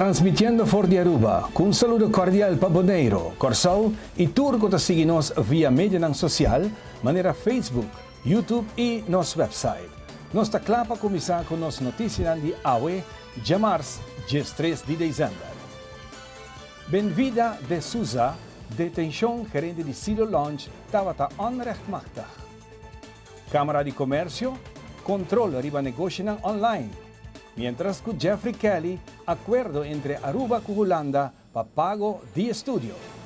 Transmitiendo for di Aruba, cu un saludo cordial pa Boneiro, Corsou y tur cu ta sigui nos via medianan social manera Facebook, YouTube y nos website. Nos ta cla pa cuminsa cu nos noticianan di awe, djamars, 13 di december. Benvida de Souza, detencion gerente di Silo Lounge tabata onrechtmachtig. Camara di Comercio, control riba negoshinan online. Mientras cu Jeffrey Kelly, acuerdo entre Aruba cu Hulanda pa pago di estudio.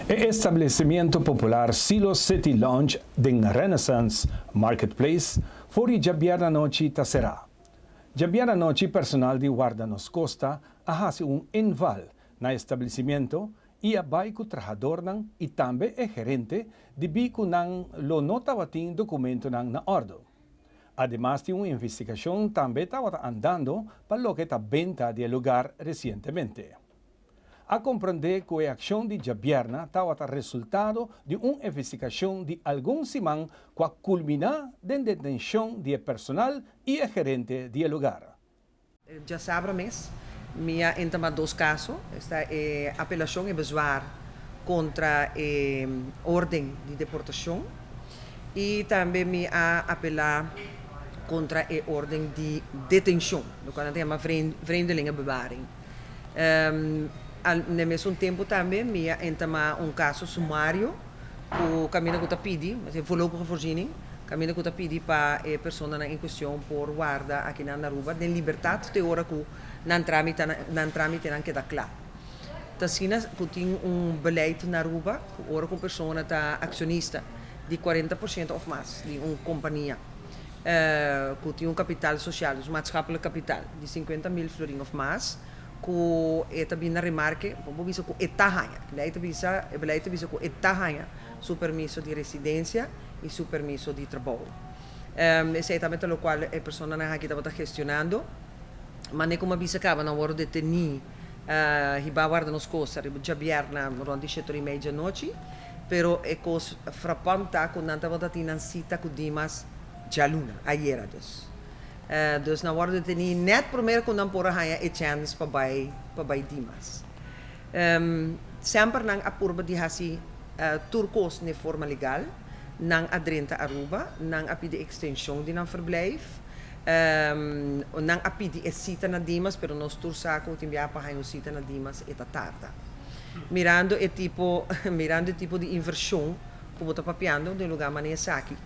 E establecimiento popular Silo City Lounge den Renaissance Marketplace for di djabièrnè anochi ta será. Djabièrnè anochi personal di Warda Nos Costa a hasi un inval na e establecimiento i a bai ku trahadornan i tambe e gerente debí ku nan lo no tabatin dokumentonan na òrdu. Ademas di un investigashon tambe tabata andando pa loke ta benta di e lugar resientemente. A komprendé ku e akshon di djabièrna tabata resultado di un investigashon di algun siman ku a kulminá den detenshon di e personal i e gerente di e lugar. Djasabra mes mi a entamá dos kaso, esta e apelashon, e bezwaar kontra e orden di deportashon i tambe mi a apelá kontra e orden di detenshon, lokual nan ta yama vreemdelingenbewaring. Na e mesun tempu tambe mi a entamá un kaso sumario ku kaminda ku ta pidi, voorlopige voorziening, kaminda ku ta pidi pa e personanan en kuestion por warda akinan na Aruba den libertat te ora ku nan nan tramitenan keda kla. Ta asina ku tin un beleid na Aruba ku ora ku un persona ta akshonista di 40% òf mas di un kompania ku tin un kapital sosial, dus maatschappelijk kapitaal, di 50.000 florin òf mas, ku e ta bin na remarke, bo por bisa ku e ta haña. Lei ta bisa, e beleid ta bisa ku e ta haña su permiso di residensia i su permiso di trabou. Esei tambe ta lokual e personanan aki tabata gestionando. Mane ku mi a bisa kaba nan wòrdu detení hibá warda nos kos riba djabièrnè rònt di shetor i mei djanochi. Pero e kos frapant ta ku nan tabata tin nan sita ku Dimas djaluna, ayera dus. Dus nan wòrdu detení nèt promé ku nan por a haña e chèns pa bai pa bai Dimas. Semper nan a purba di hasi tur kos n'e forma legal. Nan a drenta Aruba, nan a pidi ekstenshon di nan verblijf, nan a pidi e sita na Dimas, pero nos tur sa ku tin biaha pa haña un sita na Dimas e ta tarda. Mirando e tipo mirando e tipo di invershon ku bo ta papiando den lugá manera esaki,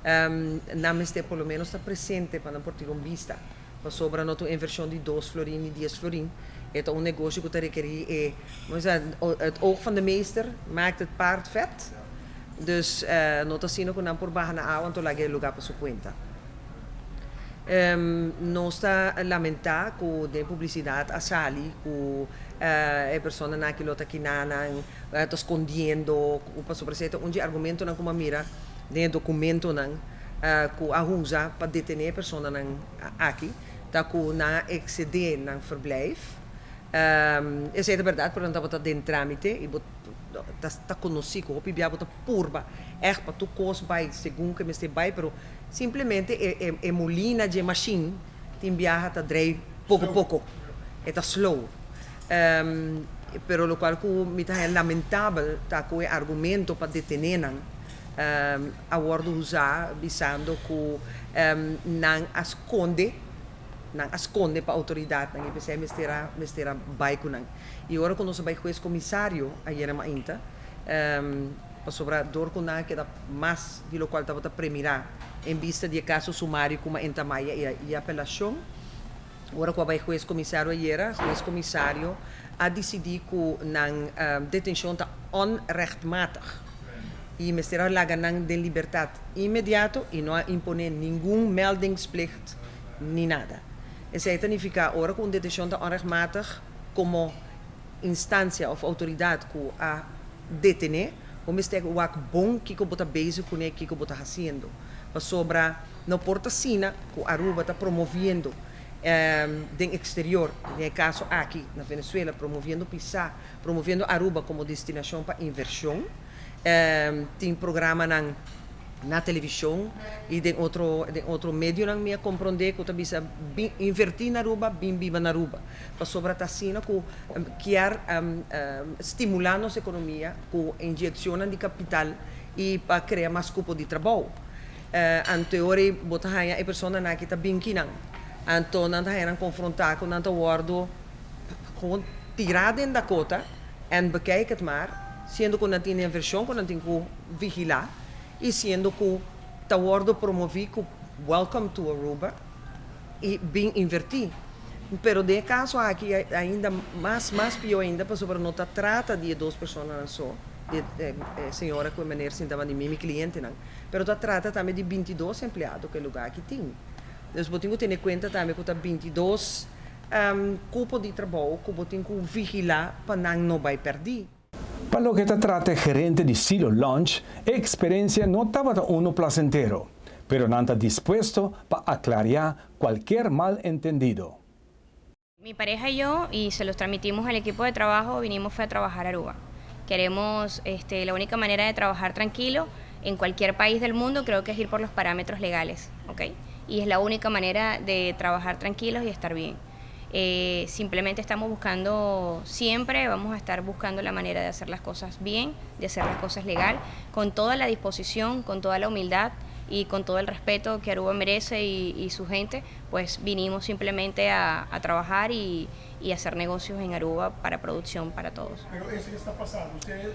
Nan mester por lo menos ta presente pa nan por tira un bista, pasobra no ta un inversion di dos florin ni dies florin, e ta un negoshi cu ta rekeri e, como se sa, het oog van de meester maakt het paard vet, dus no ta asina cu nan por baha na awa anto laga e lugar pa su cuenta. Nos ta lamenta cu den publicidad a sali cu e personanan aki lo ta kinanan, ta scondiendo, pasobra esey ta un dje argumentonan cu mi a mira. Den e dokumentonan ku a usa pa detené e personanan aki ta ku nan a eksedé nan verblijf. Esei ta bèrdat, pero nan tabata den trámite i bo ta konosí ku hopi bia bo ta purba ègt pa tur kos bai segun ku e mester bai, pero simplemente e molina dje mashin tin biaha ta drei poko poko, e ta slow. Pero lokual ku mi ta haña lamentabel ta ku e argumento pa detené nan a wòrdu usá bisando ku nan a skonde, nan a skonde pa outoridatnan i p'esei mester a mester a bai ku nan. I ora ku nos a bai hues komisario ayera mainta, pasobra dor ku nan a keda mas di lokual tabata premirá en bista di e kaso sumario ku Maentamaya i apelashon, Ora ku a bai hues komisario ayera, hues komisario a disidí ku nan detenshon ta onrechtmatig i mester a laga nan den libertat inmediato i no a imponé ningun meldingsplicht ni nada. Esei ta nifiká ora ku un detenshon ta onrechtmatig komo instansia òf outoridat ku a detené, bo mester wak bon kiko bo ta bezig kuné, kiko bo ta hasiendo. Pasobra no por ta asina ku Aruba ta promoviendo den eksterior, den e kaso aki na Venezuela, promoviendo pisá, promoviendo Aruba komo destinashon pa invershon. Tin programanan na televishon i den otro den otro medionan mi a komprondé ku ta bisa bin invertí na Aruba, bin biba na Aruba. Pasobra ta asina ku kier stimulá nos ekonomia ku inyekshonnan di kapital i pa krea mas kupo di trabou. Anto e ora ei bo ta haña e personanan aki ta bin kinan. Anto nan ta haña nan konfrontá ku nan ta wòrdu gewoon tirá den Dakota en bekijk het maar, siendo ku nan tin invershon ku nan tin ku vigilá i siendo ku ta wòrdu promoví ku welcome to Aruba i bin invertí. Pero den e kaso aki ainda mas mas pió ainda pasobra no ta trata di e dos personanan so, di e señora ku e meneer sinta banda di mi, mi klientenan, pero ta trata tambe di bintidos empleado ku e lugá aki tin. Dus bo tin ku tene kuenta tambe ku ta bintidos Cupo di trabou cu bo tin cu vigila pa nan no bay perdi. Pa loke ta trata e gerente di Silo Lounge, e experencia no tabata uno placentero, pero nan ta dispuesto pa aclaria cualkier malentendido. Mi pareja y yo, y se los transmitimos al equipo de trabajo, vinimos fue a trabajar a Aruba. Queremos, este, la única manera de trabajar tranquilo en cualquier país del mundo creo que es ir por los parámetros legales, ¿ok? Y es la única manera de trabajar tranquilos y estar bien. Eh, simplemente estamos buscando, siempre vamos a estar buscando la manera de hacer las cosas bien, de hacer las cosas legal, con toda la disposición, con toda la humildad y con todo el respeto que Aruba merece y, su gente, pues vinimos simplemente a, trabajar y, y, hacer negocios en Aruba para producción para todos. Pero eso ya está pasando. Usted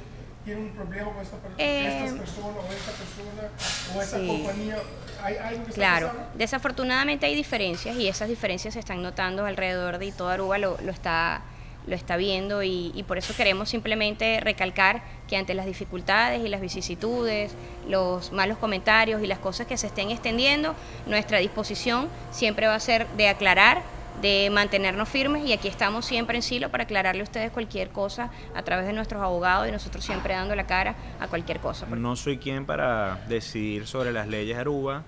tiene un problema con esta, eh, estas personas o esta persona o esta compañía. ¿Hay algo que está Claro, desafortunadamente hay diferencias y esas diferencias se están notando alrededor de toda Aruba lo, lo está lo está viendo y, y, por eso queremos simplemente recalcar que ante las dificultades y las vicisitudes, los malos comentarios y las cosas que se estén extendiendo, nuestra disposición siempre va a ser de aclarar, de mantenernos firmes y aquí estamos siempre en Silo para aclararle a ustedes cualquier cosa a través de nuestros abogados y nosotros siempre dando la cara a cualquier cosa. No soy quien para decidir sobre las leyes de Aruba,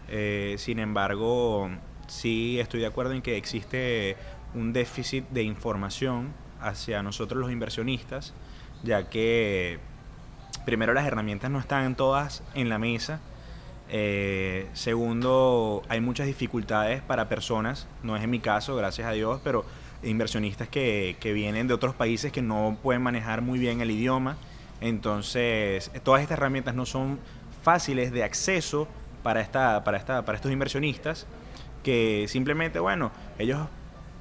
eh, sin embargo, sí estoy de acuerdo en que existe un déficit de información hacia nosotros los inversionistas, ya que primero las herramientas no están todas en la mesa. Eh, segundo, hay muchas dificultades para personas, no es en mi caso, gracias a Dios, pero inversionistas que, que vienen de otros países que no pueden manejar muy bien el idioma. Entonces, todas estas herramientas no son fáciles de acceso para, esta, para, esta, para estos inversionistas que simplemente, bueno, ellos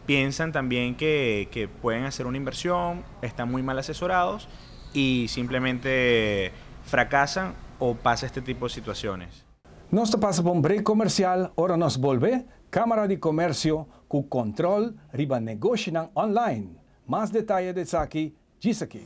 piensan también que, que pueden hacer una inversión, están muy mal asesorados y simplemente fracasan o pasa este tipo de situaciones. Nos ta pasa pa un break comercial, ora nos bolbe, Camara di Comercio cu control riba negoshinan online. Mas detaye di esaki djis aki.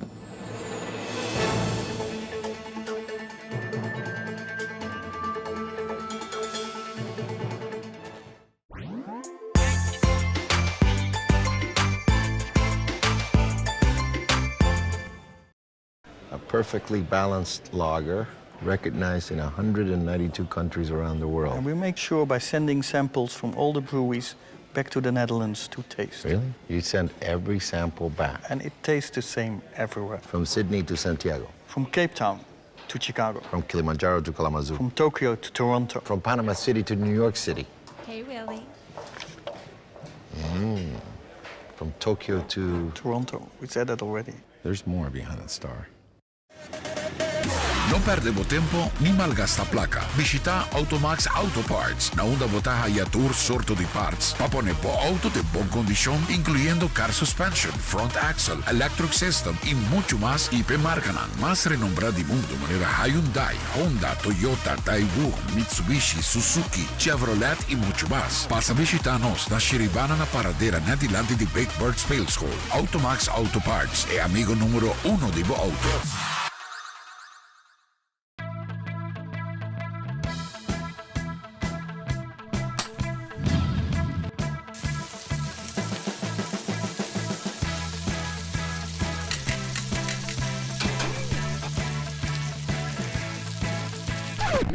A perfectly balanced lager recognized in 192 countries around the world. And we make sure by sending samples from all the breweries back to the Netherlands to taste. Really? You send every sample back? And it tastes the same everywhere. From Sydney to Santiago? From Cape Town to Chicago. From Kilimanjaro to Kalamazoo. From Tokyo to Toronto. From Panama City to New York City. Hey, Willie. From Tokyo to... Toronto. We said that already. There's more behind that star. No perde bo tempo ni malgasta placa. Bishita Automax Auto Parts, na unda bo ta haya tur sorto di parts pa pone bo auto den bon condicion, incluyendo car suspension, front axle, electric system y mucho mas y p'e marcanan mas renombra di mundo manera Hyundai, Honda, Toyota, Daewoo, Mitsubishi, Suzuki, Chevrolet y mucho mas. Pasa bishita nos na Shiribana na Paradera net dilanti di Big Bird Speelschool. Automax Auto Parts, e amigo numero uno di bo auto.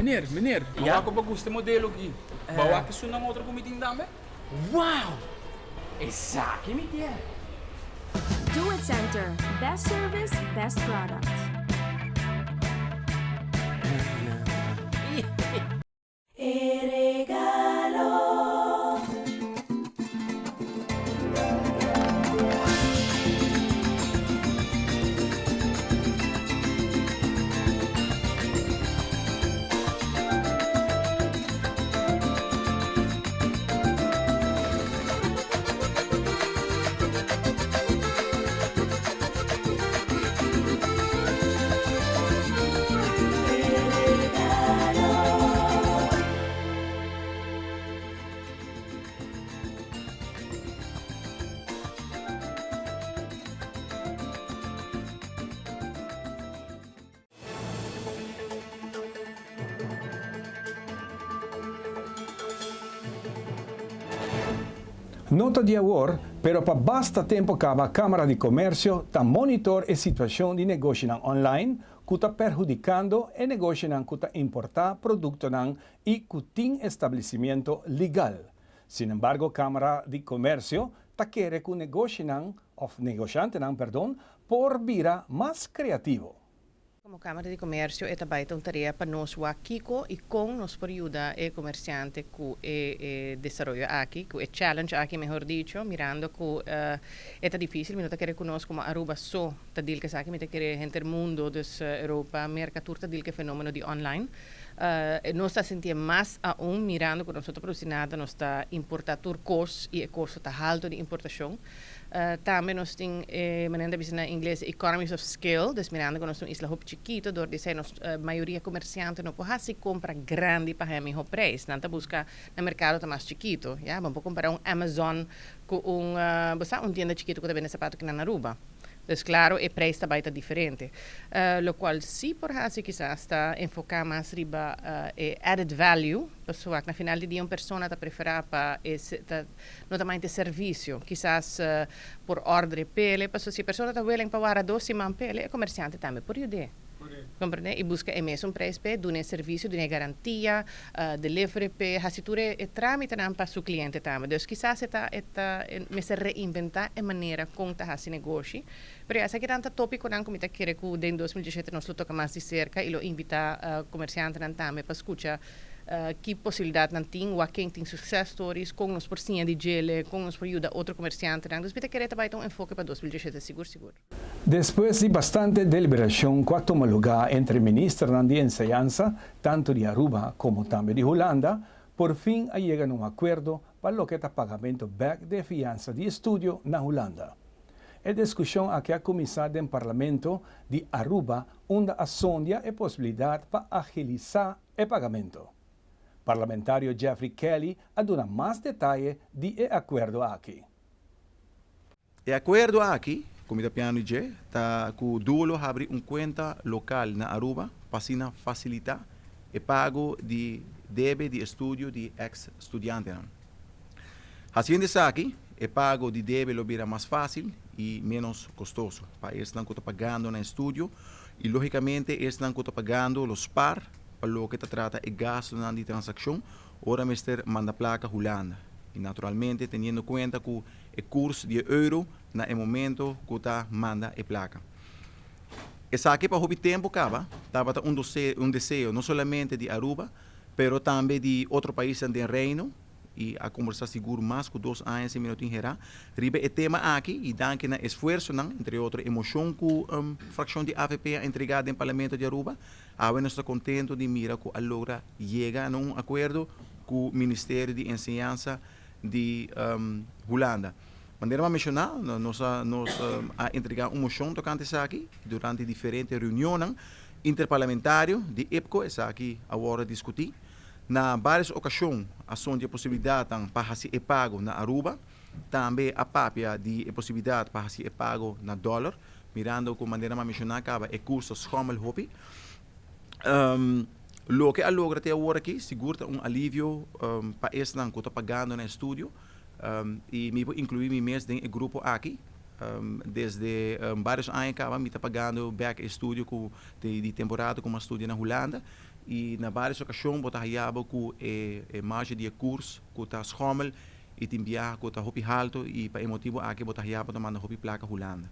Meneer, meneer, mi wak ku bo gusta e modelo aki. Bo a wak esunnan otro ku mi tin tambe? Wow! Esaki mi kier! Do It Center, best service, best product. E regalo. No ta di awor, pero pa basta tempo caba Camara di Comercio ta monitor e situacion di negoshinan online cu ta perhudicando e negoshinan cu ta importa productonan y cu tin establecimiento legal. Sinembargo Camara di Comercio ta kere cu negoshinan of negoshantenan perdon por bira mas creativo. Como Camara di Comercio e ta bay ta un tarea pa nos wak kico y con nos por yuda e comerciante cu e e desaroyo aki, cu e challenge aki mehor dicho, mirando cu e ta dificil, mi no ta kere cu nos como Aruba so ta deal cu esaki, mi ta kere henter mundo, dus Europa, Merca tur ta deal cu e fenomeno di online. Nos ta sintié mas aun mirando cu nos no ta produci nada, nos ta importa tur cos y e costo ta halto di importacion. Tambe nos tin e manera ta bisa na ingles economies of scale, dus mirando cu nos ta un isla hopi chikito, dor di esei nos mayoria comerciante no por haci compra grandi pa haña miho prijs. Nan ta busca na mercado ta mas chikito, ya. Bo por compara un Amazon cu un, bo sa, un tienda chikito cu ta bende sapato kinan na Aruba. Dus claro e prijs ta bay ta diferente. Locual si por haci kisas ta enfoca mas riba e added value, pasobra na final di dia un persona ta prefera pa e ta no ta mainta e servicio, kisas por ordre pele, pasobra si e persona ta willing pa wara dos siman pele, e comerciante tambe por yud'é. Comprende? Y busca e mesun prijs p'e, dun'e servicio, dun'e garantia, delivery p'e, haci tur e tramitenan pa su cliente tambe. Dus kisas e ta e ta mester reinventa e manera con ta haci negoshi. Pero ya esakinan ta topiconan cu mi ta kere cu den 2017 nos lo toca mas di cerca y lo invita comerciantenan tambe pa scucha ki posibilidadnan tin, wak ken tin success stories, con nos por siña di djele, con nos por yuda otro comerciantenan. Dus mi ta kere ta bay ta un enfoke pa 2017 sigur sigur. Despues di bastante deliberashon ku a tuma lugá entre ministernan di enseñansa, tantu di Aruba komo tambe di Hulanda, por fin a yega na un akuerdo pa loke ta pagamentu bèk di e fiansa di estudio na Hulanda. E diskushon aki a kuminsá den Parlamento di Aruba unda a sondia e posibilidat pa agilisá e pagamentu. Parlamentario Jeffrey Kelly a duna mas detaye di e akuerdo aki. E akuerdo aki, ku mi ta piano di dje, ta ku duo lo habri un kuenta lokal na Aruba pa asina fasilitá e pago di debe di estudio di eks studiantenan. Hasiendo esaki, e pago di debe lo bira mas fásil i ménos kostoso pa esnan ku ta pagando nan estudio i lógikamente esnan ku ta pagando lo spar pa loke ta trata e gastunan di transakshon ora mester manda plaka Hulanda i naturalmente teniendo kuenta ku e kurs di e euro na e momento ku ta manda e plaka. Esaki pa hopi tempu kaba tabata un un deseo no solamente di Aruba pero tambe di otro paisnan den Reino i a kombersá sigur mas ku dos aña si mi no tin herá riba e tema aki i danki na esfuersonan entre otro e moshon ku frakshon di avp a entregá den Parlamento di Aruba awe nos ta kontento di mira ku a logra yega na un akuerdo ku Ministerio di Enseñansa di Hulanda. Manera mi a menshoná, nos a nos a entregá un moshon tokante esaki durante diferente reunionnan interparlamentario di IPCO. Esaki a wòrdu diskutí. Na vários okashon a sondia posibilidatnan pa hasi e pago na Aruba. Tambe a papia di e posibilidat pa hasi e pago na dòler, mirando ku manera mi a menshoná kaba e kurso schommel hopi. Loke a logra te awor aki sigur ta un alivio pa esnan ku ta pagando na estudio i mi por inkluí mi mes den e grupo aki. Desde varios aña caba mi ta pagando bek e estudio cu di temporada cu mi a studia na Hulanda y na varios ocasion bo ta haya bo cu e marge di e koers cu ta schommel y tin biaha cu ta hopi halto y pa e motibo aki bo ta haya bo ta manda hopi placa Hulanda.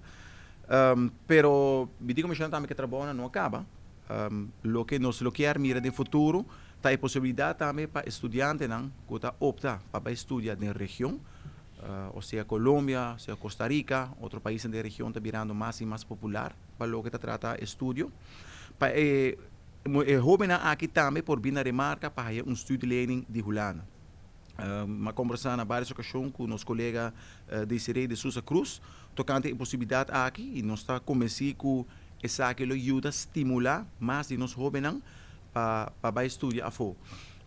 Pero mi di comisionado tambe cu e trabounan no a caba. Loke nos lo kier mira den futuro ta e posibilidad tambe pa e studiantenan cu ta opta pa bay studia den region, o sea Colombia, o sea Costa Rica, otro paisnan den region ta birando mas y mas popular pa loke ta trata estudio, pa e hobennan aki tambe por bin na remarca pa haya un studielening di Hulanda. Mi a combersa na varios ocasion cu nos colega Desiree de Sousa Cruz tocante e posibilidad aki y nos ta convenci cu esaki lo yuda stimula mas di nos hobennan pa pa bay studia afo.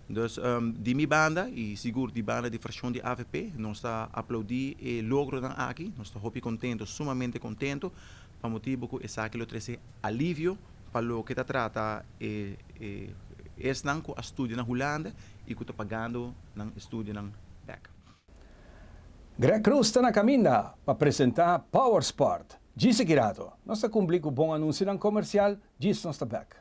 Dus di mi banda y sigur di banda di fraccion di avp nos ta aplaudi e logronan aki, nos ta hopi contento, sumamente contento pa motibo cu esaki lo trece alivio pa loke ta trata e e esnan cu a studia na Hulanda y cu ta pagando nan estudionan bek. Greg Cruz ta na caminda pa presenta Power Sport. Djis aki rato, nos ta cumpli cu bon anuncionan comercial, djis nos ta bek.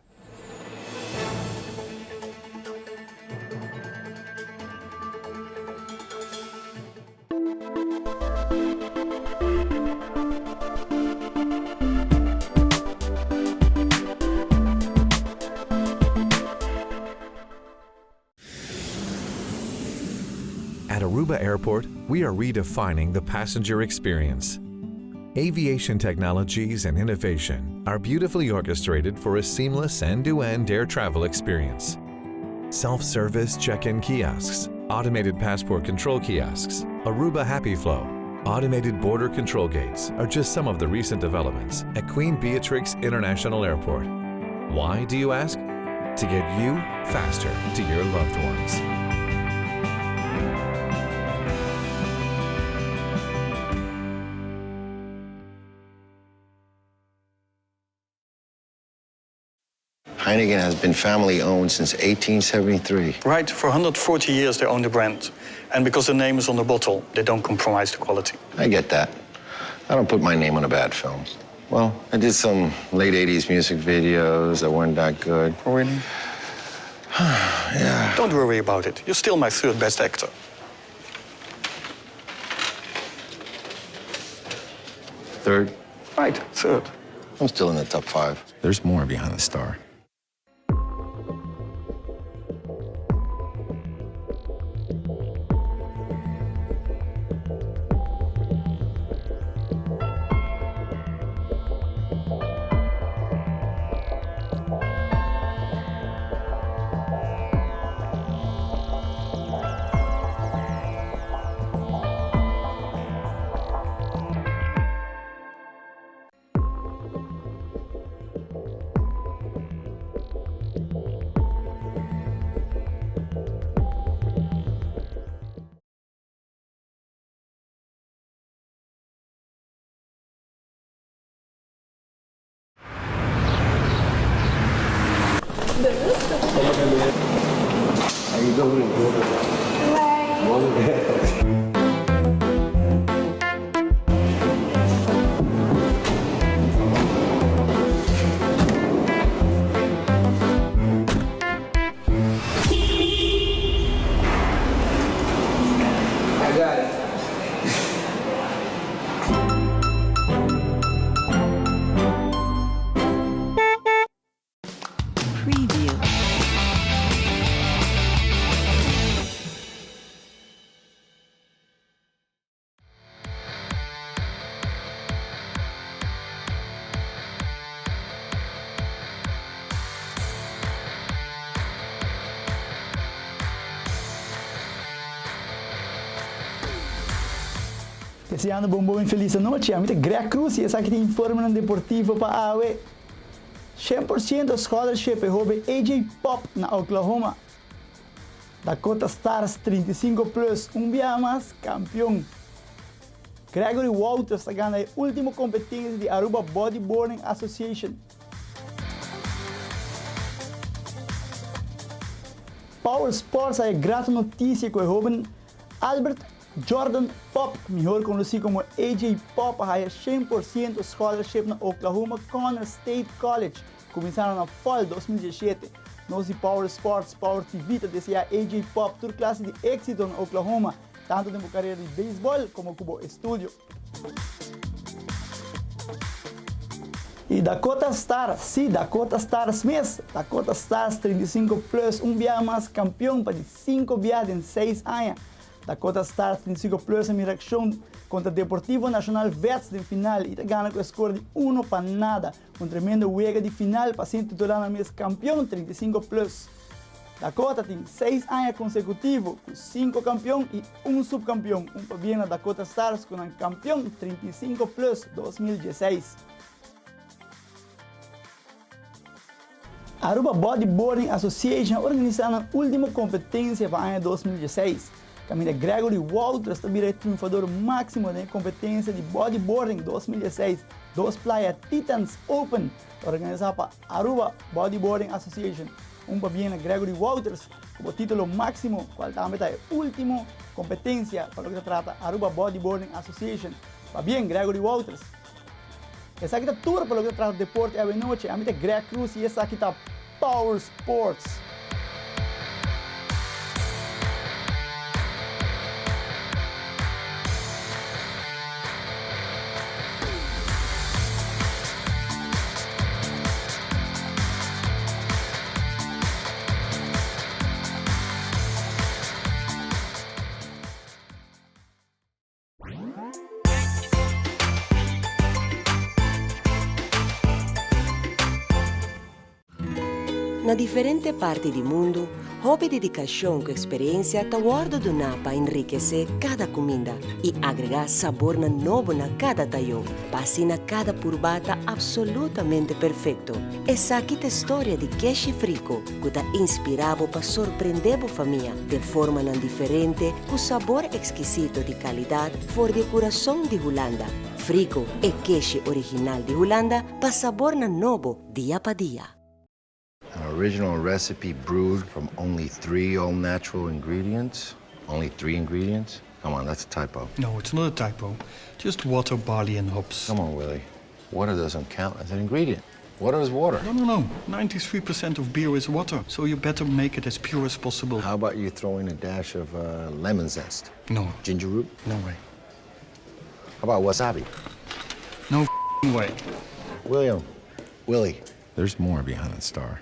At Aruba Airport, we are redefining the passenger experience. Aviation technologies and innovation are beautifully orchestrated for a seamless end-to-end air travel experience. Self-service check-in kiosks, automated passport control kiosks, Aruba Happy Flow, automated border control gates are just some of the recent developments at Queen Beatrix International Airport. Why, do you ask? To get you faster to your loved ones. Heineken has been family owned since 1873. Right, for 140 years they own the brand. And because the name is on the bottle, they don't compromise the quality. I get that. I don't put my name on a bad film. Well, I did some late 80s music videos that weren't that good. Oh, really? yeah. Don't worry about it. You're still my third best actor. Third? Right, third. I'm still in the top five. There's more behind the star. Preview. Deseando bon bon y feliz anochi. Ami ta Greg Cruz y esaki ta informenan deportivo pa awe. 100% scholarship e hoben AJ Pop na Oklahoma. Dakota Stars 35 plus un biaha mas campeon. Gregory Wouters ta gana e ultimo competencia di Aruba Bodyboarding Association. Power Sports a e grato noticia cu e hoben Albert. Jordan Popp, mihor conoci como AJ Popp a haya 100% scholarship na Oklahoma Connor State College, cuminsando na fall 2017. Nos di Power Sports, Power TV ta desea AJ Popp tur clase di exito na Oklahoma, tanto den bo carera di baseball como cu bo estudio. Y Dakota Stars, si Dakota Stars mes, Dakota Stars 35 Plus un biaha mas campeon pa di cinco biaha den seis aña. Dakota Stars 35 Plus a mira accion contra Deportivo Nacional Vets den final y ta gana cu e score di uno pa nada. Un tremendo wega di final pa asina titula nan mes campeon 35 Plus. Dakota tin seis aña consecutivo cu cinco campeon y un subcampeon. Un pabien na Dakota Stars cu nan campeon 35 Plus 2016. Aruba Bodyboarding Association a organisa nan ultimo competencia pa aña 2016. Caminda Gregory Wouters ta bira e triunfador maximo den e competencia di Bodyboarding 2016 Dos Playa Titans Open organisa pa Aruba Bodyboarding Association. Un pabien na Gregory Wouters cu bo titulo maximo cual tambe ta e ultimo competencia pa loke ta trata Aruba Bodyboarding Association. Pabien Gregory Wouters! Esaki ta tur pa loke ta trata deporte awenochi. Ami ta Greg Cruz y esaki ta Power Sports. Na diferente parti di mundu, hopi dedikashon ku eksperensia ta wòrdu duná pa enrikesé kada kuminda i agregá sabornan nobo na kada tayó, pa asina kada purba ta apsolutamente perfekto. Esaki ta e storia di Keshi Friko, ku ta inspirá bo pa sorprendé bo famia den formanan diferente ku sabor ekskisito di kalidat for di e kurason di Hulanda. Frico, e keshi original di Hulanda, pa sabornan nobo dia pa dia. An original recipe brewed from only three all-natural ingredients? Only three ingredients? Come on, that's a typo. No, it's not a typo. Just water, barley and hops. Come on, Willie. Water doesn't count as an ingredient. Water is water. No, no, no. 93% of beer is water, so you better make it as pure as possible. How about you throw in a dash of uh, lemon zest? No. Ginger root? No way. How about wasabi? No way. William, Willie, there's more behind the star.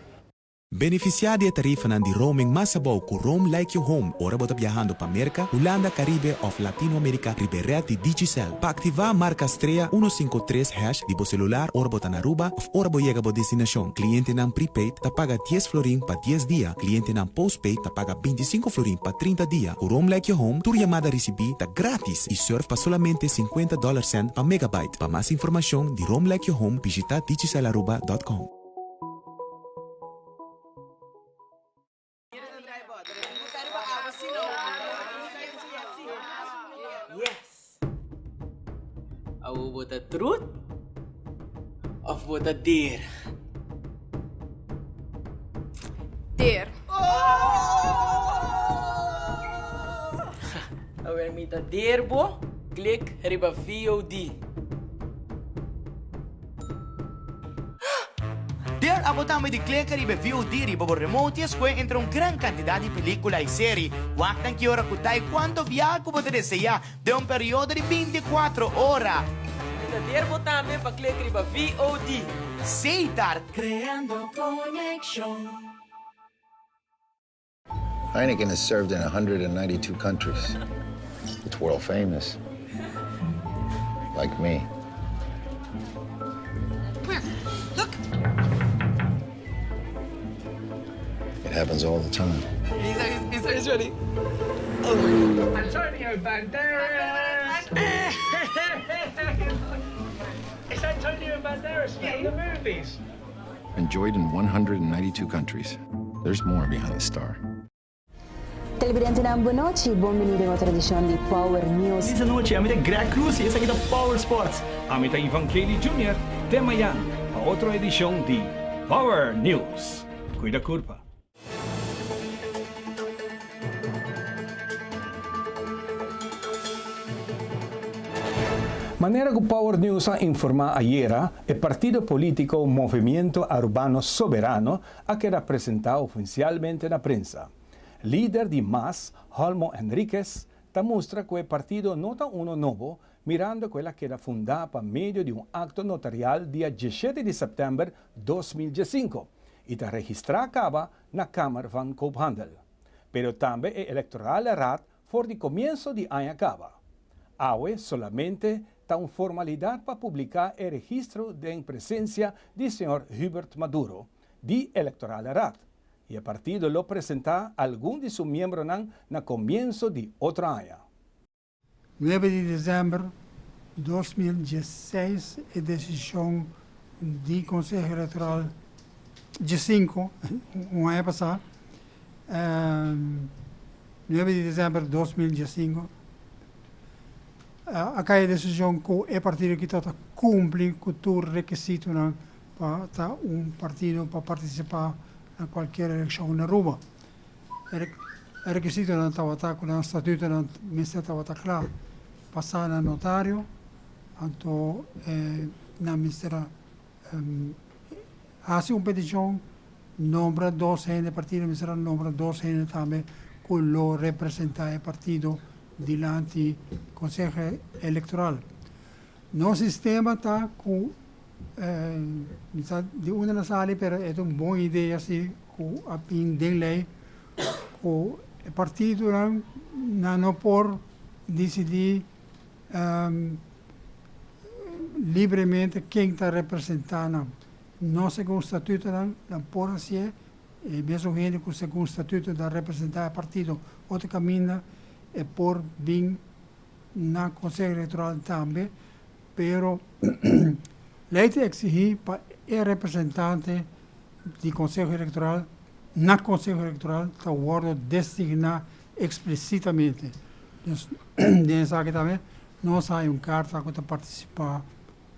Benefisiá di e tarifanan di roaming mas abou ku Roam Like You Home ora bo ta biahando pa Merka, Hulanda, Karibe òf Latinoamerika riba e ret di Digicel. Pa aktivá, marka strea uno sinku tres hash di bo selular ora bo ta na Aruba òf ora bo yega bo destinashon. Klientenan prepaid ta paga dies florin pa dies dia, klientenan postpaid ta paga bintisinku florin pa trinta dia. Ku Roam Like You Home tur yamada risibí ta grátis i sùrf pa solamente sinkuenta dòler sènt pa megabyte. Pa mas informashon di Roam Like You Home bishitá digicelaruba dòt com. Yes! Awo bo ta truth of bo ta deer? Deer. Awer mi ta deer bo, klik riba VOD. Der abo tambe di kleka riba e VOD riba bo remote i escohe entre un gran cantidad di pelicula i seri. Wak nan ki ora cu ta i cuanto biaha cu bo ta desea den un periodo di binticuatro ora. Mi ta der bo tambe pa klek riba VOD. Seitar. Creando conexion. Heineken is served in 192 countries. It's world famous. Like me. Where? Look. It happens all the time. He's, he's, he's ready. Oh my God. Antonio Banderas! it's Antonio Banderas from the movies. Enjoyed in 192 countries. There's more behind the star. Televidentenan bonochi, bon bini den otro edicion di Power News. Feliz anochi, ami ta Greg Cruz y esaki ta Power Sports. Ami ta Ivan Kelly Junior, te mayan pa otro edicion di Power News. Cuida curpa. Manera cu Power News a informa ayera, e partido politico Movimiento Arubano Soberano a keda presenta oficialmente na prensa. Lider di mas, Holmo Henriquez, ta mustra cu e partido no ta uno nobo, mirando cu el a keda funda pa medio di un acto notarial dia diesshete di september 2015 y ta registra caba na Kamer van Koophandel. Pero tambe e Electorale Raad for di comienso di aña caba. Awe solamente ta un formalidad pa publica e registro den presencia di señor Hubert Maduro, di Electorale Raad, y e partido lo presenta algun di su miembronan na comienso di otro aña. Nuebe di december 2016 e decision di Conseho Electoral diescinco, un aña pasa, nuebe di december 2015, a cay e decision cu e partido aki ta cumpli cu tur requisitonan pa ta un partido pa participa na cualkier eleccion na Aruba. E rekisitonan tabata ku nan statutonan mester tabata kla pasá na notario, anto nan mester a hasi un petishon, nombra dos hende, partido mester a nombra dos hende tambe ku lo representá e partido dilanti Konseho Elektoral. Nos sistema ta ku mi sa di unda nan sali pero e ta un bon idea si ku a bin den lei ku e partidonan nan no por disidí libremente ken ta representá nan. No segun statutonan nan por hasié, e mesun hende ku segun statuto ta representá e partido otro kaminda e por bin na Conseho Electoral tambe, pero ley ta exigi pa e representante di Conseho Electoral na Conseho Electoral ta wordo designa explicitamente. Dus den esaki tambe nos hay un carta cu ta participa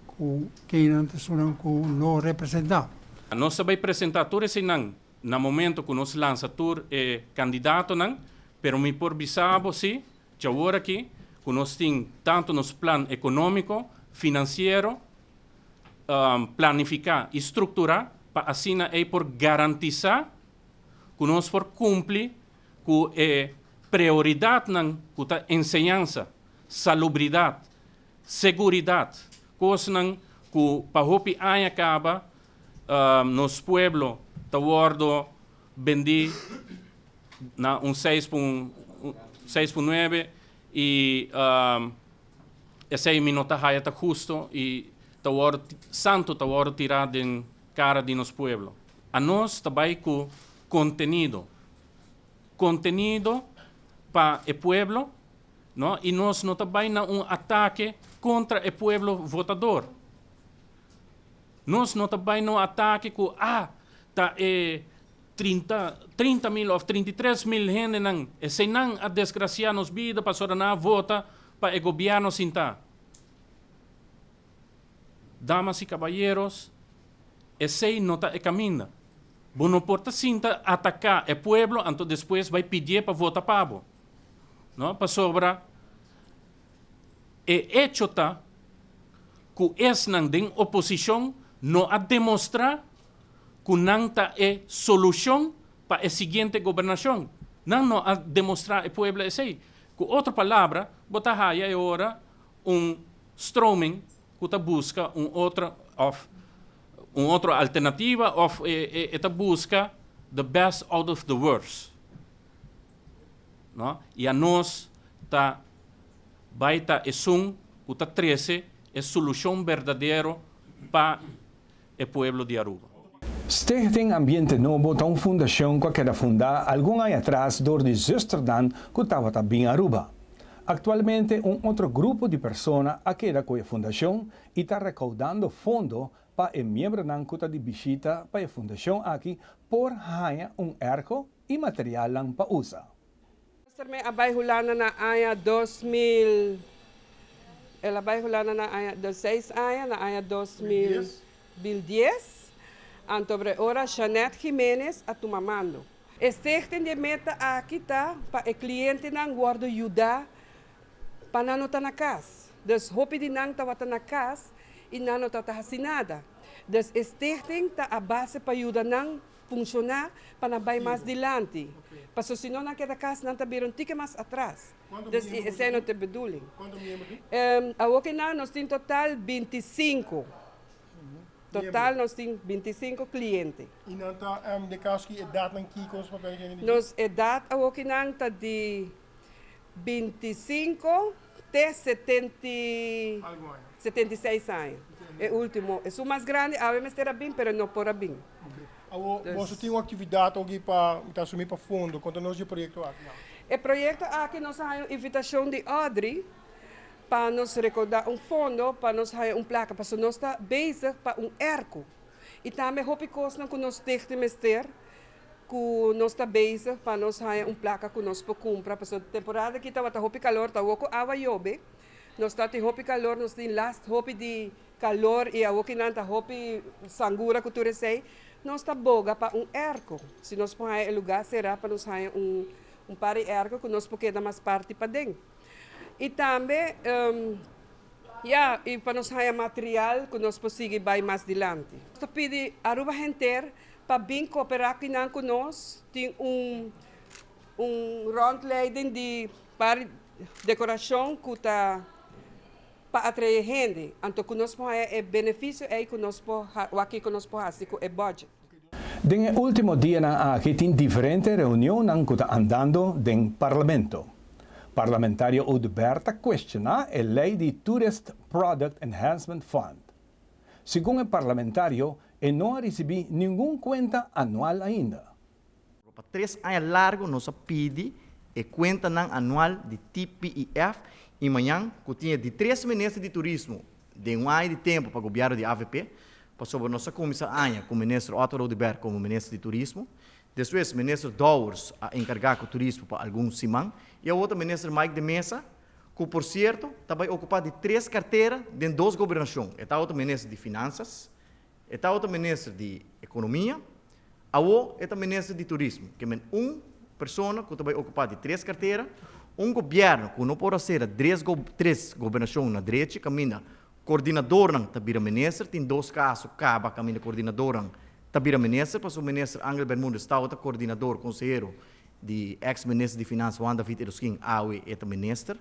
cu kennan ta esunnan cu lo representa. Nos ta bay presenta tur eseynan na momento cu nos lansa tur e candidatonan, pero mi por bisa bo si Djawor aki ku nos tin tantu nos plan ekonómiko, finansiero, planifiká i strukturá pa asina ei por garantisá ku nos por kumpli ku e prioridatnan ku ta enseñansa, salubridat, seguridat, kosnan ku pa hopi aña kaba nos pueblo ta wòrdu bendí na un seis pun seis pun nuebe y esey mi no ta haya ta husto y ta worde santo ta worde tira den cara di nos pueblo. Anos ta bay cu contenido, contenido pa e pueblo no y nos no ta bay na un atake contra e pueblo votador. Nos no ta bay na un atake cu ah ta e 30, 30 mil of 33 mil hendenan, eseinan a desgracia nos bida pasobra nan a vota pa e gobierno sinta. Damas y caballeros, esei no ta e caminda. Bo no por ta sinta ataca e pueblo anto despues bay pidié pa vota pa bo. No, pasobra e hecho ta cu esnan den oposicion no a demostra ku nan ta e solushon pa e siguiente gobernashon. Nan no a demostrá e pueblo esei. Ku otro palabra, bo ta haya e ora un stroming ku ta buska un otro òf un otro alternativa òf e ta buska the best out of the worst. No? I anos ta bai ta esun ku ta trese e solushon berdadero pa e pueblo di Aruba. Stichting Ambiente Nobo ta un fundacion cu a keda funda algun aña atras door di zusternan cu tabata bin Aruba. Actualmente un otro grupo di persona a keda cu e fundacion y ta recaudando fondo pa e miembronan cu ta di bishita pa e fundacion aki por haña un airco y materialnan pa usa. Pastor mi a bai Hulanda na aña 2000, el a bai Hulanda na aña dos seis aña, na aña 2010, anto bre ora Jeanette Jimenez a tuma mando. E stichting di e meta aki ta pa e clientenan wordo yuda pa nan no ta na cas. Dus hopi di nan tabata na kas i nan no tabata hasi nada. Dus e stichting ta a base pa yuda nan funshoná pa nan bai mas dilanti. Paso si no nan keda kas nan ta bira un tiki mas atras. Dus i esei no ta e bedoeling. Awokinan nos tin total 25. Total nos tin 25 kliente. I nan ta den kaso ki edatnan kiko nos papia di kende? Nos edat awokinan ta di 25 te 76 aña. E ultimo, esun mas grandi awe mester a bin pero no por a bin. Awo boso tin un aktividat ogi pa, mi ta asumi pa fondo, konta nos di e proyekto aki. E proyekto aki nos a haña un invitashon di Audrey pa nos rekoudá un fondo pa nos haña un plaka pasobra nos ta bezig pa un erko i tambe hopi kosnan ku nos stichting mester ku nos ta bezig pa nos haña un plaka ku nos por kumpra pasobra temporada aki tabata hopi kalor ta awor ku awa yobe nos ta tin hopi kalor nos tin last hopi di kalor i awor ki nan ta hopi sangura ku tur esei nos ta boga pa un erko si nos por haña e lugá será pa nos haña un un par di erko ku nos por keda mas parti paden. I tambe, ya, i pa nos haña material ku nos por sigui bai mas dilanti. Nos ta pidi Aruba henter pa bin kooperá kinan ku nos. Tin un un rondleiding di par dekorashon ku ta pa atraé hende. Anto ku nos por haña e benefisio ei ku nos por wak kiko nos por hasi ku e budget. Den e último dianan aki tin diferente reunionnan ku ta andando den Parlamento. Parlamentario Oduber ta kuestioná e lei di Tourist Product Enhancement Fund. Segun e parlamentario e no a risibí ningun kuenta anual ainda. Pa tres aña largo nos a pidi e cuentanan anual di TPEF y mañan cu tin e di tres minister di turismo den un aña di tempo pa gobierno di avp, pasobra nos a cuminsa aña cu minister Otto Oduber como minister di turismo, despues minister Dowers a encarga cu turismo pa algun siman y awor ta minister Mike de Meza cu por cierto ta bay ocupa di tres cartera den dos gobernacion, e ta awor ta minister di finanzas, E tabata minister di Economia, awo e ta minister di Turismo. Ke men un persona ku ta bai ocupa di tres cartera, un gobierno ku no por a sera dres tres gobernacion na drechi kaminda coordinadornan ta bira minister, tin dos caso caba kaminda coordinadornan ta bira minister, pasobra minister Angel Bermudez tabata coordinador, consehero di ex minister di Finansa Juan David Eroskin, awe e ta minister.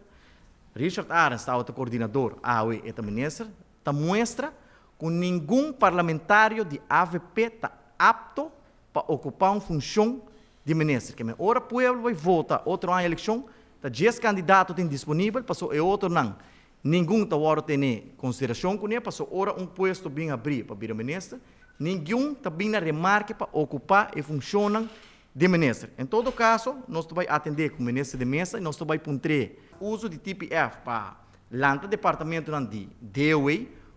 Richard Arends tabata coordinador, awe e ta minister. Ta muestra cu ningun parlamentario di avp ta apto pa ocupa un funcion di minister. Keme ora pueblo bay vota otro aña eleccion, ta dies candidato tin disponibel, paso e otronan ningun ta wordo tene consideracion cune, paso ora un puesto bin habri pa bira minister, ningun ta bin na remarke pa ocupa e funcionnan di minister. En todo caso, nos ta bay atende cu minister de mesa y nos ta bay puntr'e uso di TPF pa Lanta departamentonan di DOW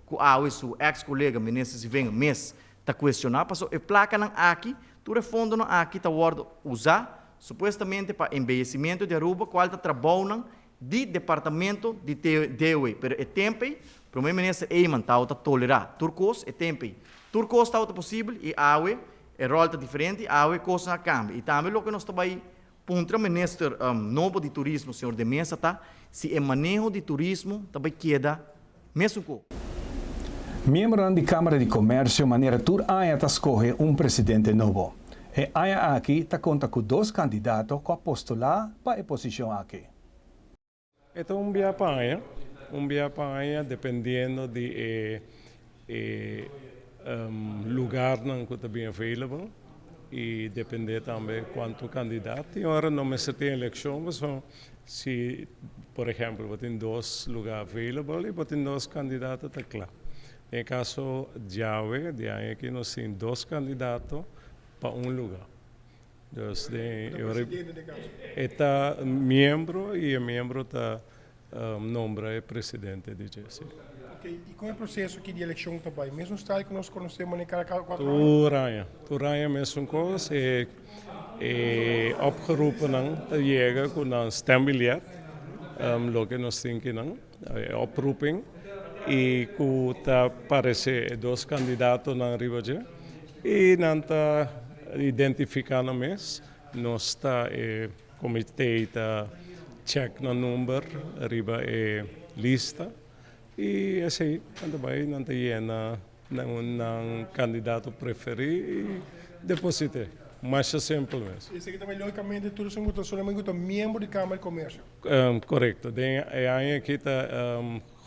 ku awe su ex kolega Minister Zivenga mes ta kuestioná paso e plakanan aki, tur e fondonan aki ta wòrdu usá supuestamente pa embeyecimiento di Aruba kual ta trabounan di departamento di DOW pero e temp ei Prome Minister Eman tabata tolerá tur kos e temp ei tur kos tabata posibel i awe e ròl ta diferente awe kosnan a kambia i tambe loke nos ta bai Puntra minister nobo di turismo señor De Meza ta si e maneho di turismo ta bay keda mesun cu. Miembronan di Camara di Comercio manera tur aña ta scoge un presidente nobo. E aña aki ta conta cu dos candidato cu a postula pa e posicion aki. E ta un bia pa aña, un bia pa aña dependiendo di e e lugarnan ku ta bin available i depende tambe kuantu kandidat. Tin ora no mester tin elekshon pasobra si por ehèmpel bo tin dos lugar available i bo tin dos kandidato ta kla. Den e kaso djawe di aña aki nos tin dos kandidato pa un lugar. Dus den e ora e ta miembro y e miembro ta nombra e presidente di dje, si. Ok, y con e proceso aki di eleccion ta bay? Mesun style cu nos conoce manera cada cuatro aña? Tur aña, tur aña mesun cos. E e opgeroepennan ta yega cu nan stembiljet, loke nos tin kinan, e oproeping, y cu ta parece e dos candidatonan riba dje. I nan ta identifiká nan mes. Nos ta e komité ta chèk nan number riba e lista. I esei nan ta bai nan ta yena nan nan kandidato preferí i deposit'é. Masha simpel mes. Esaki ta bai lógikamente tur esun ku ta solamente ku ta miembro di Kámara di Komersio. Korekto. Den e aña aki ta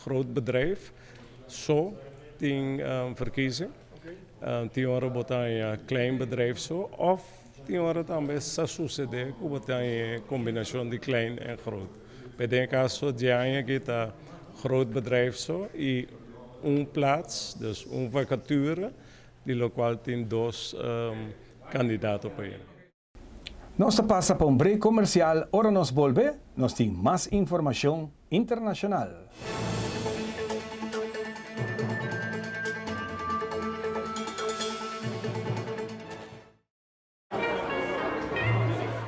groot bedrijf so tin verkiezing. Tin ora bo ta haña klein bedrijf so òf tin ora tambe sa susedé ku bo ta haña e kombinashon di klein en groot. Pero den e kaso di e aña aki ta groot bedrijf so i un plaats, dus un vakature, di lokual tin dos kandidato pa yena. Nos ta pasa pa un break comercial, ora nos bolbe nos tin mas informacion internacional.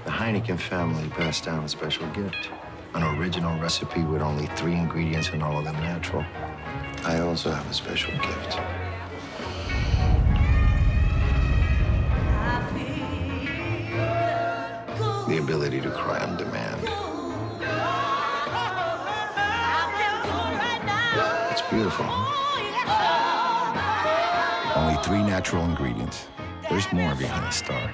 The Heineken family passed down a special gift. An original recipe with only three ingredients and all of them natural. I also have a special gift. The ability to cry on demand. It's beautiful. Only three natural ingredients. There's more behind the star.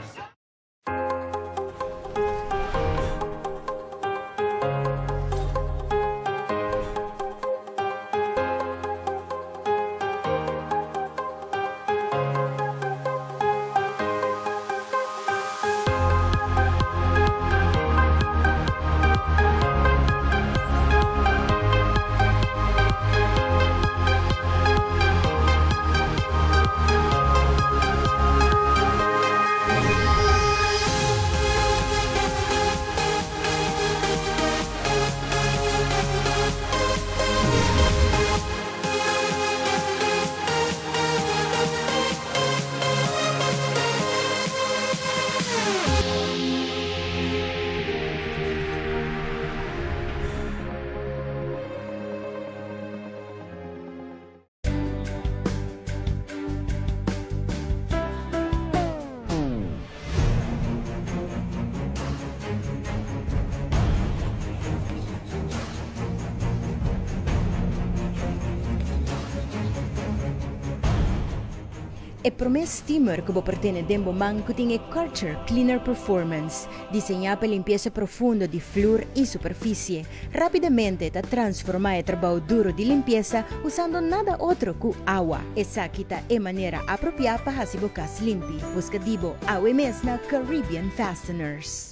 E promé steamer ku bo por tene den bo man ku tin e Karcher Cleaner Performance, diseñá pa limpiesa profundo di flur i superfisie. Rápidamente ta transformá e trabou duro di limpiesa usando nada otro ku awa. Esaki ta e manera apropiá pa hasi bo kas limpi. Buska di bo awe mes na Caribbean Fasteners.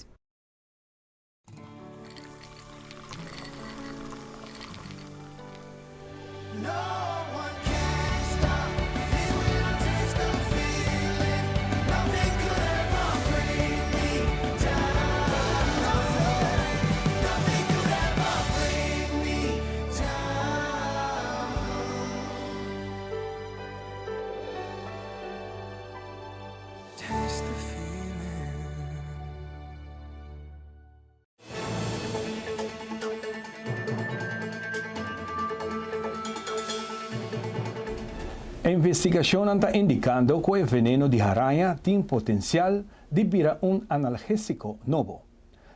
Investigacionnan ta indicando cu e veneno di haraña tin potencial di bira un analgesico nobo.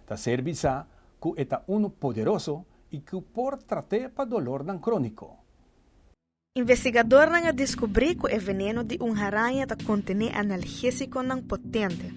Ta ser bisa cu e ta uno poderoso y cu por trat'é pa dolornan cronico. Investigadornan a deskubrí ku e veneno di un haraña ta kontené analgésikonan potente.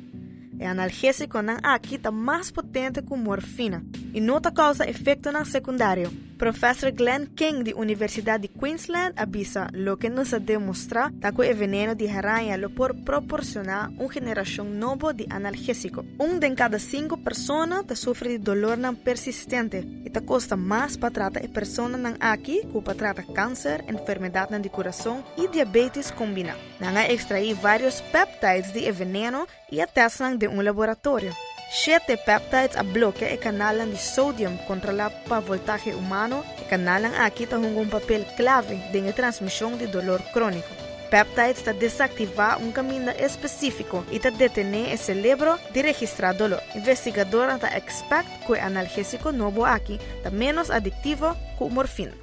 E analgésikonan aki ta mas potente ku morfina i no ta kousa efektonan sekundario. Profèser Glenn King di Universidat di Queensland a bisa, Loke nos a demostrá ta ku e veneno di haraña lo por proporshoná un generashon nobo di analgésiko. Un den kada sinku persona ta sufri di dolornan persistente. I ta kosta mas pa trata e personanan aki ku pa trata kanser, enfermedatnan di kurason i diabetis kombiná. Nan a ekstraí vários peptides di e veneno i a tèst nan den un laboratorio. Shete peptides a blokia e kanalnan di sodium kontrolá pa voltahe humano, e kanalnan aki ta hunga un papel klave den e transmishon di dolor króniko. Peptides ta desaktivá un kaminda espesífiko i ta detené e selebro di registrá dolor. Investigadornan ta ekspèkt ku e analgésiko nobo aki ta ménos adiktivo ku morfina.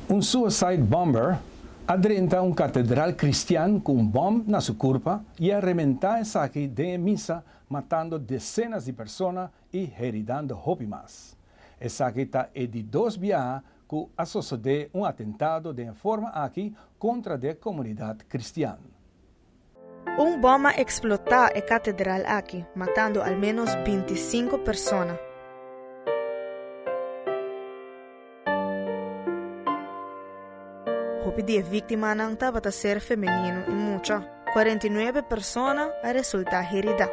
Un suicide bomber a drenta un katedral kristian ku un bòm na su kurpa i a rementá esaki den e misa matando desenas di persona i heridando hopi mas. Esaki ta e di dos biaha. ku a sosodé un atentado den e forma aki kontra de komunidat kristian. Un bòm a eksplotá e katedral aki, matando al ménos 25 persona. Hopi di e víktimanan tabata ser femenino i mucha. 49 persona a resultá heridá.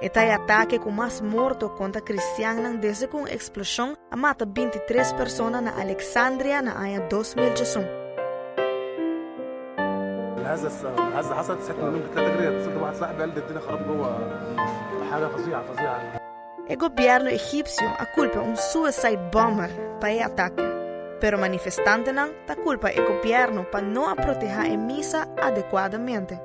E ta e atake ku mas morto kontra kristiannan desde ku un eksploshon a mata 23 persona na Alexandria na aña 2011. الهزه حصلت صحيت من النوم 3 جري اتصلت بواحد صاحبي قال لي الدنيا خراب جوه حاجه فظيعه فظيعه E gobièrnu egipsio a kulpa un suicide bomber pa e atake, pero manifestantenan ta kulpa e gobièrnu pa no a protehá e misa adekuadamente.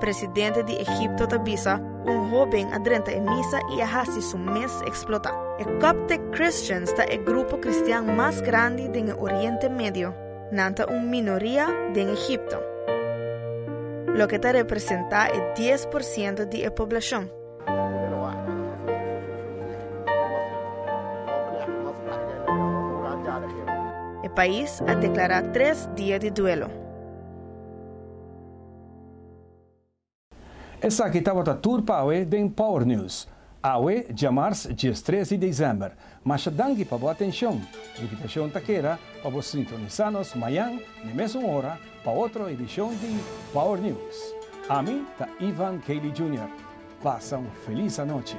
Presidente di Egipto ta bisa un hóben a drenta e misa i a hasi su mes eksplotá. E Coptic Christians ta e grupo kristian mas grandi den e Oriente Medio. Nan ta un minoria den Egipto, loke ta representá e 10% di e poblashon. E pais a deklará tres dia di duelo. Esaki tabata tur pa awe den Power News. Awe, djamars 13 di desèmber. Masha danki pa bo atenshon. Invitashon ta keda pa bo sintonisá nos mañan n'e mesun ora pa otro edishon di Power News. Ami ta Ivan Cayley Junior. Pasa un felis anochi.